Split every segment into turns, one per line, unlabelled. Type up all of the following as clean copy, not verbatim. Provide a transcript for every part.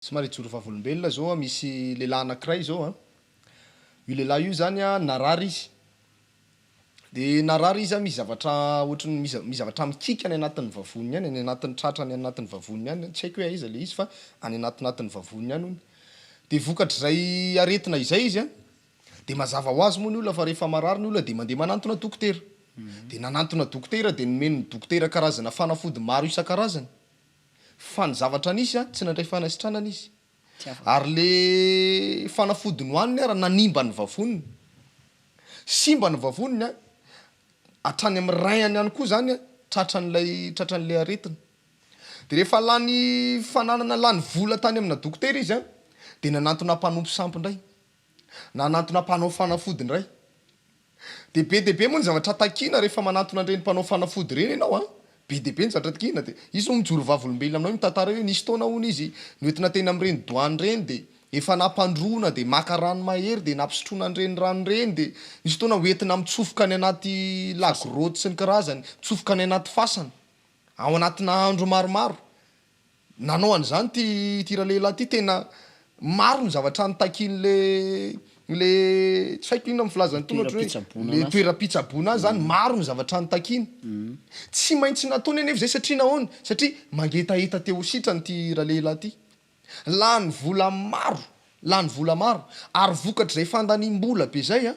Somary hijoro vavolombelona zao a, misy lehilahy anakiray zao a, io lehilahy io zany a narary izy, de narary izy a misy zavatra ohatran'ny misy misy zavatra mikiky any anatin'ny vavoniny any, any anatin'ny tratrany any anatin'ny vavoniny any, tsy haiko hoe aiza le izy fa any anatinatin'ny vavoniny any hono, de vokatr'izay aretina izay izy a, de mazava ho azy moa ny olona fa rehefa marary ny olona de mandeha manantona dokotera, de nanantona dokotera de nomen'ny dokotera karazana fanafody maro isan-karazany. Fa ny zavatra nisy an, tsy nandray fanasitranana izy. Ary le fanafody nohaniny ara nanimba ny vavoniny. Simba ny vavoniny an, hatrany amin'ny rein-ny ihany koa zany an, tratran'ilay tratran'ilay aretina. De rehefa lany fananana lany vola tany amina dokotera izy an, de nanantona mpanompo sampy indray. Nanantona mpanao fanafody indray. Dia be dia be moa ny zavatra takiana rehefa manantona an'ireny mpanao fanafody ireny ianao an! Be dia be ny zavatra takiana dia izy moa mijoro vavolombelona aminao mitantara hoe nisy fotoana hono izy noentina teny amin'ireny douane ireny dia efa nampandroana dia maka rano mahery dia nampisotroana an'ireny rano ireny dia nisy fotoana hoentina mitsofoka any anaty lagrotte sy ny karazany, mitsofoka any anaty fasana ao anatina andro maromaro. Nanao an'izany ity ity ralehilahy ity, tena maro ny zavatra nitakian'le le tsy haiko inona ny filazan'ny tony ohatra hoe le toeram-pitsaboana azy zany, maro ny zavatra nitakiany. Tsy maintsy nataony anefa izay satria nahoana? Satria mangetaheta te ho sitrana ity ralehilahy ity. Lany vola maro, lany vola maro, ary vokatr'izay fandaniam-bola be izay an,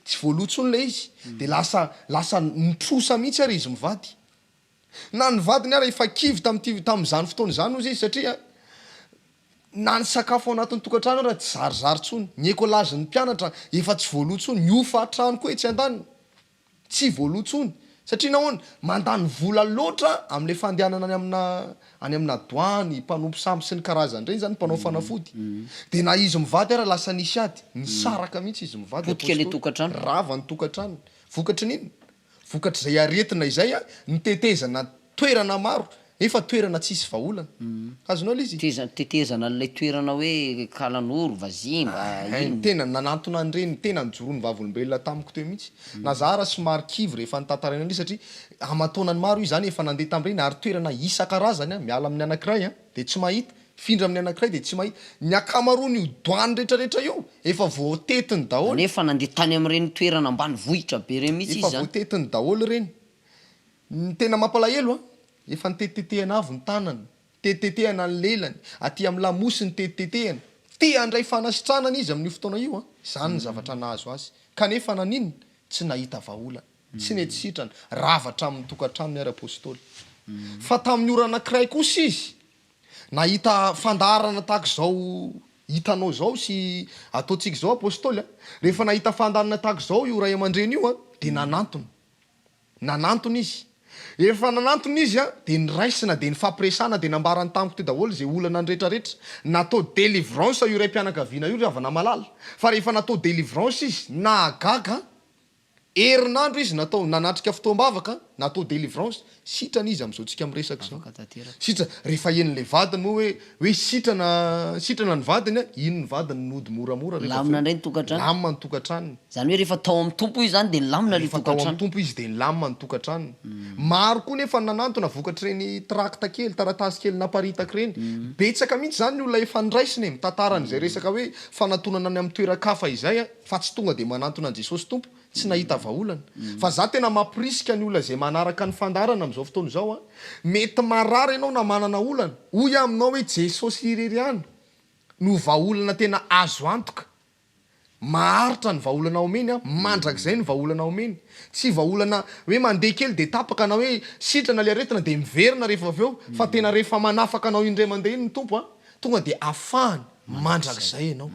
tsy voaloa intsony ilay izy, dia lasa lasa nitrosa mihitsy ary izy mivady. Na ny vadiny ara efa kivy tamin'ity tamin'izany fotoana izany hozy izy satria na ny sakafo ao anatin'ny tokantrano ara tsy zarizary intsony, ny écolage-n'ny mpianatra efa tsy voaloa intsony, ny hofan-trano koa etsy andaniny tsy voaloa intsony satria nahoana? Mandany vola loatra amin'ilay fandehanana any amina any amina doany, mpanompo sampy sy ny karazany ireny izany, mpanao fanafody. Dia na izy mivady ara lasa nisy ady, nisaraka mihitsy izy mivady
Potika ilay
Apostoly,
tokantrano.
rava ny tokantranony. Vokatry ny inona? Vokatr'izay aretina izay, nitetezana toerana maro, nefa toerana tsisy vahaolana. Azonao ilay izy?
Tetezana, tetezana an'ilay toerana hoe Kalanoro, Vazimba,
Hay,
inona.
tena nanantona an'ireny, tena nijoroan'ny vavolombelona tamiko teo mihitsy. Na za ara somary kivy rehefa nitantaraina an'io satria aman-taonany maro io izany efa nandeha tamin'ireny ary toerana isan-karazany, miala amin'ny anankiray dia tsy mahita, Mifindra amin'ny anankiray dia tsy mahita. Ny ankamaroan'io douane retraretra io efa voatetiny daholo.
Nefa nandeha tany amin'ireny toerana ambanivohitra be ireny mihitsy izy
Efa
zany.
voatetiny daholo ireny. Ny tena mampalahelo an, efa nitetitetehana avy ny tanany, nitetitetehana ny lelany, aty amin'ny lamosiny nitetitetehana. Te handray fanasitranana izy amin'io fotoana io an, izany ny zavatra nahazo azy. Kanefa naninona? Tsy nahita vahaolana. Tsy nety sitrana. Rava hatramin'ny tokantranony ary Apostoly. Fa tamin'ny ora anankiray kosa izy Nahita fandaharana tahaka izao hitanao izao sy ataontsika izao Apostoly a! Rehefa nahita fandaharana tahaka izao io ray aman-dreny io a, dia nanantona. Nanantona izy. Rehefa nanantona izy a, dia niraisina, dia nifampiresahana, dia nambarany tamiko teo daholo izay olana rehetrarehetra. Natao délivrance io raim-pianakaviana io ry havana malala. Fa rehefa natao délivrance izy, nahagaga Herinandro izy natao nanatrika fotoam-bavaka, natao délivrance, sitrana izy amin'izao tsika miresaka izao.
Afaka tanteraka.
Sitrana, rehefa henon'ilay vadiny moa hoe hoe sitrana sitrana ny vadiny an, iny ny vadiny nody moramora rehefa avy
Lamina
eo.
indray ny tokantrano.
Lamina ny tokantranony.
Izany hoe rehefa tao amin'ny Tompo izy izany dia nilamina ilay
Rehefa tao amin'ny
tokantrano.
Tompo izy dia nilamina ny tokantranony. Maro koa nefa ny nanantona vokatr'ireny tract kely, taratasy kely naparitaka ireny. Betsaka mihitsy izany ny olona efa niraisina e, mitantara an'izay resaka hoe fanatonana any amin'ny toeran-kafa izay an. Fa tsy tonga dia manantona an'i Jesosy Tompo, tsy nahita vahaolana. Fa za tena mampirisika ny olona izay manaraka ny fandaharana amin'izao fotoana izao an, mety marary ianao na manana olana, hoy aho aminao hoe Jesosy irery ihany no vahaolana tena azo antoka, maharitra ny vahaolana omeny an, mandrakizay ny vahaolana omeny, tsy vahaolana hoe mandeha kely dia tapaka na hoe sitrana ilay aretina dia miverina rehefa avy eo, fa tena rehefa manafaka anao indray mandeha iny ny Tompo an, tonga dia afahany mandrakizay ianao.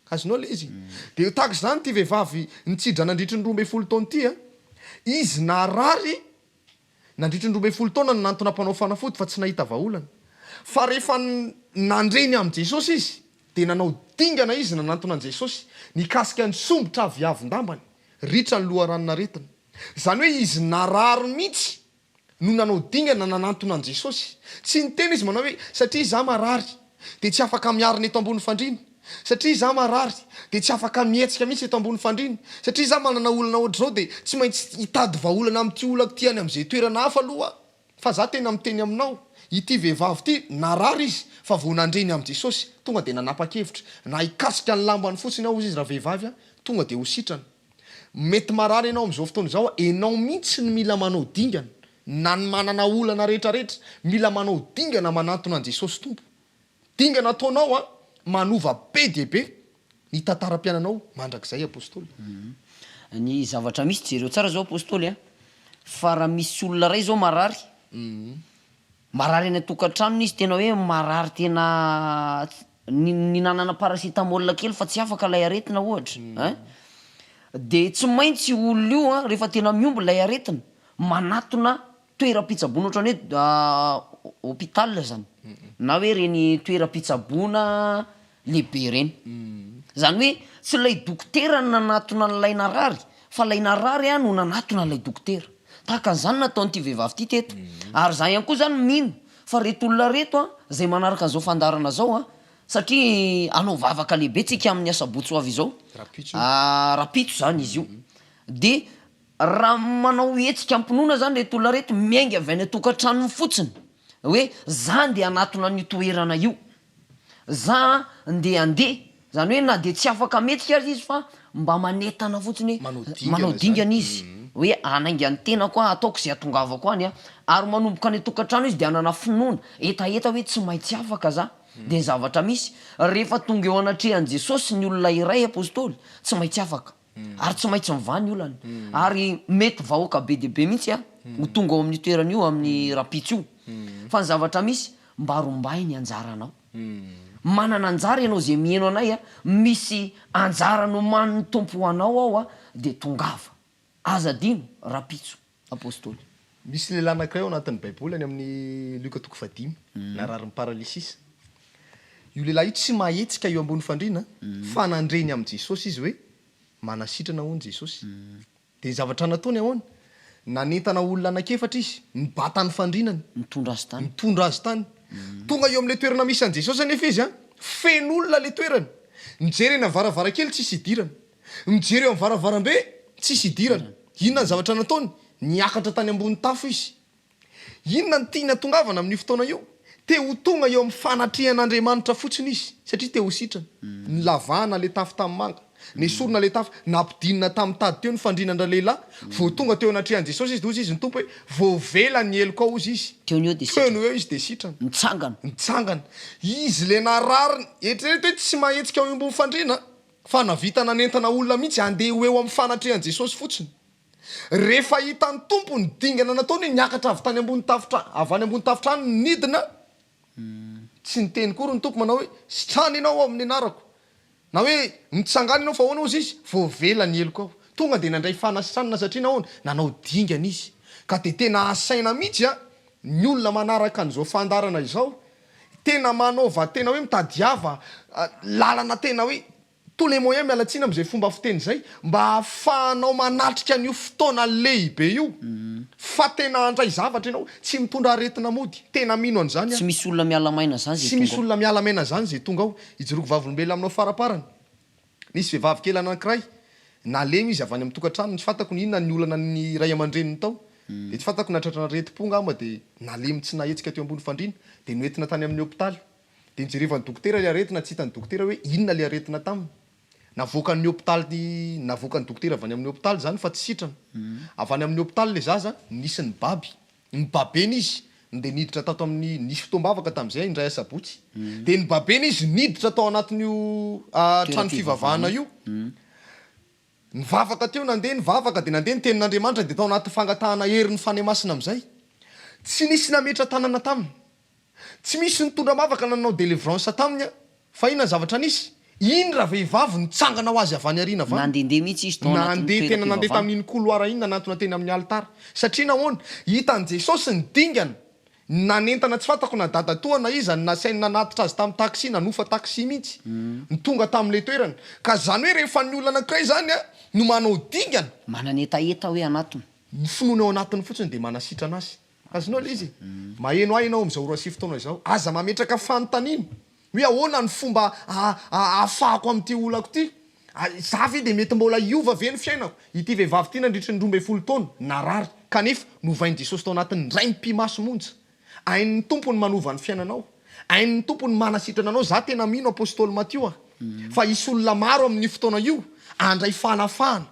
Azonao ilay izy? Dia tahaka izany ity vehivavy nitsidra nandritry ny 12 taona ity an! Izy narary nandritry ny 12 taona nanantona mpanao fanafody fa tsy nahita vahaolana. Fa rehefa nandre ny amin'i Jesosy izy dia nanao dingana izy nanantona an'i Jesosy, nikasika ny sombitra aviavin-dambany, ritra ny loharanon'aretina. Izany hoe izy narary mihitsy no nanao dingana nanantona an'i Jesosy. Tsy niteny izy manao hoe, satria izaho marary, dia tsy afaka miarina eto ambony fandriana. Satria izaho marary, dia tsy afaka mihetsika mihitsy eto ambony fandriana. Satria izaho manana olana ohatr'izao, dia tsy maintsy hitady vahaolana amin'ity olako ity any amin'izay toerana hafa aloha aho. Fa izaho tena miteny aminao, Ity vehivavy ity, narary izy, fa vao nandre ny amin'i Jesosy, tonga dia nanapa-kevitra, na hikasika ny lambany fotsiny aho hozy izy ravehivavy a, tonga dia ho sitrana. Mety marary ianao amin'izao fotoana izao, ianao mihitsy no mila manao dingana, na ny manana olana rehetra rehetra, mila manao dingana manantona an'i Jesosy Tompo. Dingana ataonao an, manova be dia be ny tantaram-piainanao mandrakizay Apostoly.
Ny zavatra misy jereo tsara zao Apostoly a, fa raha misy olona ray zao marary, marary any an-tokantranony izy tena hoe marary tena nihinanana paracetamol kely fa tsy afaka ilay aretina ohatra ein, de tsy maintsy io olona io an rehefa tena mihombo ilay aretina manatona toeram-pitsaboana ohatran'ny hoe hôpital zany na hoe ireny toeram-pitsaboana lehibe ireny. Zany hoe tsy ilay dokotera no nanatona an'ilay narary fa ilay narary no nanatona an'ilay dokotera. Tahaka an'izany no nataon'ity vehivavy ity teto. Ary za ihany koa zany mino fa reto olona reto an, izay manaraka an'izao fandaharana izao an, satria hanao vavaka lehibe tsika amin'ny asabotsy ho avy izao, rahampitso zany izy io, dia Raha manao hetsika am-pinoana zany reto olona reto, miainga avy any an-tokantranony fotsiny hoe za ndeha hanatona an'io toerana io, za ndeha handeha, zany hoe na dia tsy afaka mihetsika aza izy fa mba manentana fotsiny hoe manao dingana izy hoe hanainga ny tenako aho, ataoko izay hatongavako any an, ary manomboka any an-tokantrano izy dia hanana finoana, hetaheta hoe tsy maintsy afaka za, dia ny zavatra misy rehefa tonga eo anatrehan'i Jesosy ny olona iray apostoly tsy maintsy afaka. Ary tsy maintsy mivaha ny olana. Ary mety vahoaka be dia be mihitsy ho tonga ao amin'io toerana io amin'ny rahampitso io. Fa ny zavatra misy, mba rombahy ny anjaranao. Manana anjara ianao izay miheno anay, misy anjara nomanin'ny Tompo ho anao ao, dia tongava. Aza adino, rahampitso. Apostoly.
Misy lehilahy anankiray ao anatin'ny Baiboly any amin'ny Lioka toko fahadimy, nararin'ny paralysisa. Io lehilahy io tsy mahetsika eo ambony fandriana fa nandre ny amin'i Jesosy izy hoe manasitrana hono Jesosy. Dia ny zavatra nataony ahoana? Nanentana olona anankiefatra izy, nibata ny fandrinany.
Nitondra azy tany.
Nitondra azy tany. Tonga eo amin'ilay toerana misy an'i Jesosy anefa izy an, feno olona ilay toerana. Nijery eny amin'ny varavarankely tsisy hidirana. Mijery eo amin'ny varavarambe, tsisy idirana. Inona ny zavatra nataony? Niakatra tany ambony tafo izy. Inona no tiany hatongavana amin'io fotoana io? Te ho tonga eo amin'ny fanatrehan'Andriamanitra fotsiny izy, satria te ho sitrana. Nolavahana ilay tafo tanimanga. Nesorina ilay tafo. Nampidinina tamin'ny tady teo ny fandrianan-dralehilahy. Vao tonga teo anatrehan'i Jesosy izy, dia hozy izy, ny Tompo hoe, Voavela ny helokao, hozy izy.
Teo no eo dia sitrana.
Teo no eo izy dia sitrana.
Nitsangana.
Nitsangana. Izy ilay narary, eritrereto hoe tsy mahetsika eo ambony fandriana. Fa nahavita nanentana olona mihitsy handeha ho eo amin'ny fanatrehan'i Jesosy fotsiny. Rehefa hitan'ny Tompo ny dingana nataony hoe niakatra avy tany ambony tafotra avy any ambony tafotrano nidina, tsy niteny akory ny Tompo manao hoe, Sitrana ianao ao amin'ny anarako. Na hoe, Mitsangàna ianao fa ahoana hozy izy? Voavela ny helokao. Tonga dia nandray fanasitranana satria nahoana? Nanao dingana izy. Ka dia tena asaina mihitsy an, ny olona manaraka an'izao fandaharana izao Tena manaova tena hoe mitadiava lalana tena hoe tous les moyens miala tsiny amin'izay fomba fiteny izay mba ahafahanao manatrika an'io fotoana lehibe io fa tena handray zavatra ianao, tsy mitondra aretina mody, tena mino an'izany
aho. Tsy misy olona miala maina izany izay
Tsy misy olona miala maina izany izay tonga ao. Ijoroako vavolombelona aminao faraparany. Nisy vehivavy kely anankiray, nalemy izy avy any amin'ny tokantranony, tsy fantako ny inona ny olana ny ray aman-dreniny tao, dia tsy fantako na tratran'ny aretim-po angamba dia nalemy tsy nahetsika teo ambony fandriana, dia noentina tany amin'ny hopitaly. Dia nojerevan'ny dokotera ilay aretina, tsy hitan'ny dokotera hoe inona ilay aretina taminy. Navoakan'ny hopitaly, navoakan'ny dokotera avy any amin'ny hopitaly izany fa tsy sitrana. Avy any amin'ny hopitaly ilay zaza, nisy nibaby. Nibabena izy dia niditra tato amin'ny, nisy fotoam-bavaka tamin'izay indray asabotsy, dia nibabena izy niditra tao anatin'io trano fivavahana io, nivavaka teo, nandeha nivavaka dia nandeha ny tenin'Andriamanitra dia tao anaty fangatahana herin'ny Fanahy Masina amin'izay, tsy nisy nametra-tanana taminy. Tsy misy nitondra am-bavaka nanao delivrance taminy an! Fa inona ny zavatra nisy? Iny ravehivavy nitsangana ho azy avy any aoriana avy any.
Nandehandeha mihitsy izy tao anatin'ny
Nandeha, tena nandeha
toeram-pivavahana.
tamin'iny couloir iny nanantona teny amin'ny alitara. Satria nahoana? Hitan'i Jesosy ny dingana, nanentana tsy fantako na dadatoa na iza no nasainy nanatitra azy tamin'ny taxi, nanofa taxi mihitsy, no tonga tamin'ilay toerana. Ka izany hoe rehefa ny olona anankiray izany an, no manao dingana.
Manana hetaheta hoe hanatona.
Ny finoana ao anatiny fotsiny dia manasitrana azy. Azonao ilay izy e? Maheno ahy ianao amin'izao ora sy fotoana izao. Aza mametraka fanontaniana hoe ahoana ny fomba ahafahako amin'ity olako ity? Izaho ve dia mety mbola hiova ve ny fiainako? Ity vehivavy ity nandritry ny 12 taona, narary, kanefa novain'i Jesosy tao anatin'ny indray mipi-maso monja. Hain'ny Tompo ny manova ny fiainanao. Hain'ny Tompo ny manasitrana anao. Za tena mino Apostoly Matio a, fa hisy olona maro amin'io fotoana io handray fanafahana.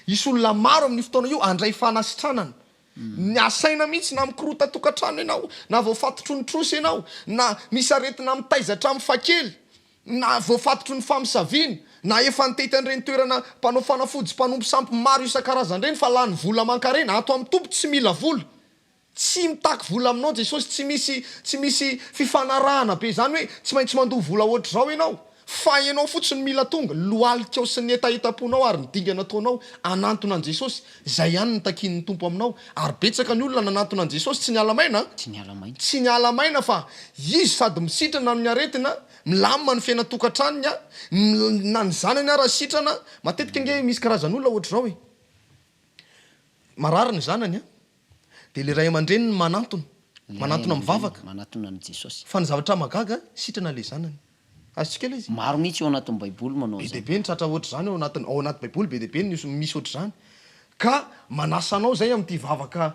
Hisy olona maro amin'io fotoana io handray fanasitranana. Ny asaina mihitsy na mikorota-tokantrano ianao, na voafatotry ny trosa ianao, na misy aretina mitaiza hatramin'ny fahakely, na voafatotry ny famosaviana, na efa nitety an'ireny toerana mpanao fanafody sy mpanompo sampy maro isan-karazany ireny fa lany vola aman-karena, ato amin'ny Tompo tsy mila vola. Tsy mitaky vola aminao Jesosy, tsy misy tsy misy fifanarahana be izany hoe tsy maintsy mandoa vola ohatr'izao ianao, fa ianao fotsiny mila tonga, lohalikao sy ny hetahetam-ponao ary ny dingana ataonao hanantona an'i Jesosy, izay ihany no takian'ny Tompo aminao, ary betsaka ny olona nanantona an'i Jesosy tsy niala maina an!
Tsy niala maina.
Tsy niala maina fa izy sady misitrana amin'ny aretina, milamina ny fiainan-tokantranony an, na ny zanany ara sitrana, matetika ange misy karazan'olona ohatr'izao e, marary ny zanany an, Dia ilay ray aman-dreniny manantona, manantona mivavaka.
Manatona an'i Jesosy.
Fa ny zavatra mahagaga, sitrana ilay zanany. Azontsika ilay izy?
Maro mihitsy ao anatin'ny Baiboly manao
an'izany. Be dia be ny tratra ohatr'izany ao anatin'ny, ao anaty Baiboly be dia be ny misy ohatr'izany. Ka manasa anao izay amin'ity vavaka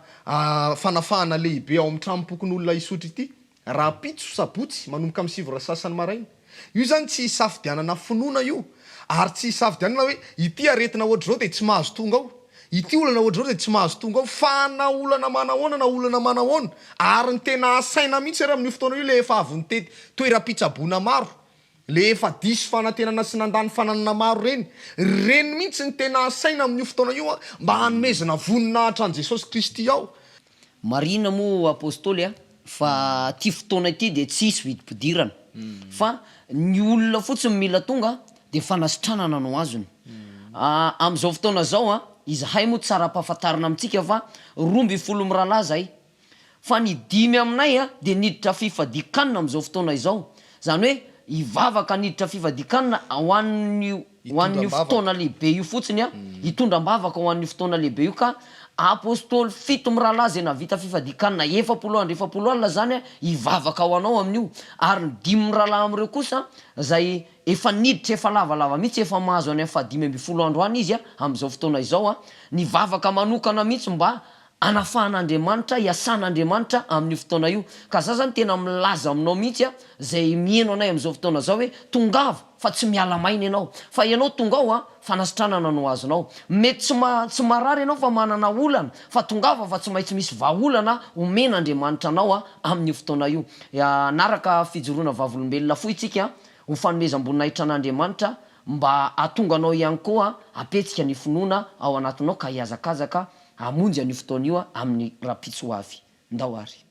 fanafahana lehibe ao amin'ny tranom-pokonolona Isotry ity. Rahampitso sabotsy manomboka amin'ny sivy ora sasany maraina. Io izany tsy hisafidianana finoana io ary tsy hisafidianana hoe ity aretina ohatr'izao dia tsy mahazo tonga ao, ity olana ohatr'izao dia tsy mahazo tonga ao fa na olana manahoana na olana manahoana ary ny tena asaina mihitsy ary amin'io fotoana io ilay efa avy nitety toeram-pitsaboana maro, ilay efa diso fanantenana sy nandany fananana maro ireny, ireny mihitsy ny tena asaina amin'io fotoana io mba hanomezana voninahitra an'i Jesosy Kristy ao.
Marihina moa Apostoly a, fa ity fotoana ity dia tsy hisy vidim-pidirana fa ny olona fotsiny mila tonga dia fanasitranana no azony. Amin'izao fotoana izao a, izahay moa tsara ampahafantarina amintsika fa 12 mirahalahy izahay fa ny dimy aminay a dia niditra fifadian-kanina amin'izao fotoana izao, izany hoe hivavaka niditra fifadian-kanina ho an'ny Ho an'io fotoana lehibe io fotsiny an, hitondra am-bavaka ho an'io fotoana lehibe io ka Apostoly fito mirahalahy izay nahavita fifadian-kanina 40 andro 40 alina izany an, hivavaka ho anao amin'io. Ary ny dimy mirahalahy amin'ireo kosa izay efa niditra efa lavalava mihitsy, efa mahazo any amin'ny fahadimy ambinifolo andro any izy an, amin'izao fotoana izao an, nivavaka manokana mihitsy mba Anafahan'Andriamanitra, iasan'Andriamanitra amin'io fotoana io. Ka za zany tena milaza aminao mihitsy a, zay miheno anay amin'izao fotoana zao hoe, tongava fa tsy miala maina ianao. Fa ianao tonga ao a, fanasitranana no azonao. Mety tsy ma, tsy marary ianao fa manana olana, fa tongava fa tsy maintsy misy vahaolana omen'Andriamanitra anao a, amin'io fotoana io. Hanaraka fijoroana vavolombelona fohy tsika ho fanomezam-boninahitra an'Andriamanitra mba hahatonga anao ihany koa hampihetsika ny finoana ao anatinao ka hihazakazaka Hamonjy an'io fotoana io amin'ny rahampitso ho avy. Ndao ary.